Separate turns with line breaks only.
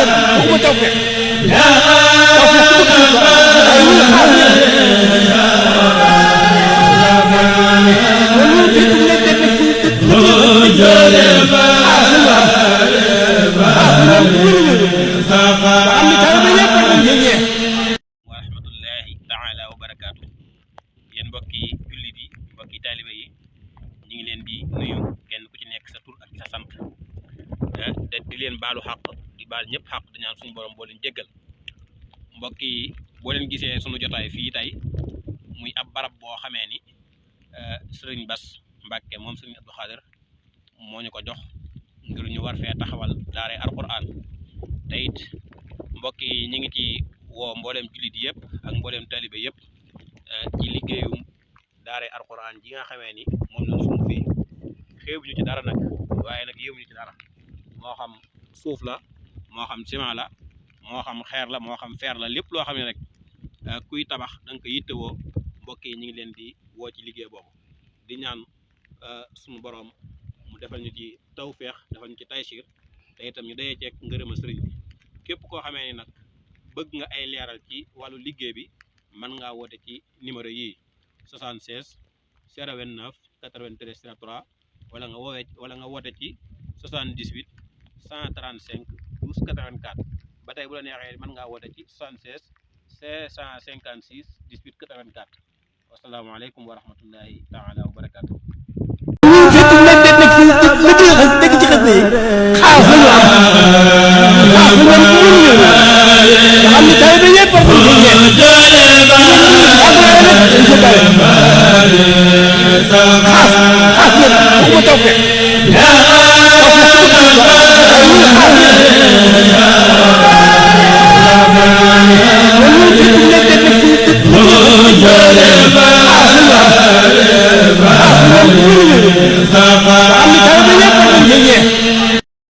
waxuma tawfeex
wa rahmatullahi taala wa barakaatu. Yéen mbokki jullit yi mbokki taalibe yi ñu ngi leen di nuyu kenn ku ci nekk sa tur ak sa sant te di leen baalu xaq di baal ñëpp xaq di ñaan suñu borom boo leen jéggal. mbokk yi boo leen gisee sunu jotaay fii tey muy ab barab boo xamee ni sëriñ Bass Mbàkke moom sëriñ Abdou Khadir moo ñu ko jox ngir ñu war fee taxawal daaray alquran te it mbokk yi ñu ngi ci woo mbooleem jullit yëpp ak mbooleem talibe yëpp ci liggéeyum daaray alquran ji nga xamee ni moom lañ sumb fii xeebuñu ci dara nag waaye nag yéemuñu ci dara moo xam suuf la moo xam ciment la moo xam xeer la moo xam fer la lépp loo xam ne rek kuy tabax da nga ko yittewoo. mbokk yi ñu ngi leen di woo ci liggéey boobu di ñaan suñu borom mu defal ñu ci tawféex defal ñu ci taysir te itam ñu dayee ceeg ngërëma sëriñ bi. képp koo xamee ni nag bëgg nga ay leeral ci wàllu liggéey bi mën ngaa woote ci numéro yii 76 029 93 03 wala nga woote ci 78 135 12 84 ba tey bu la neexee mën ngaa woote ci 76 556 18 84. wasalaamaaleykum wa rahmatullahi taala wa barakaatu.
xaas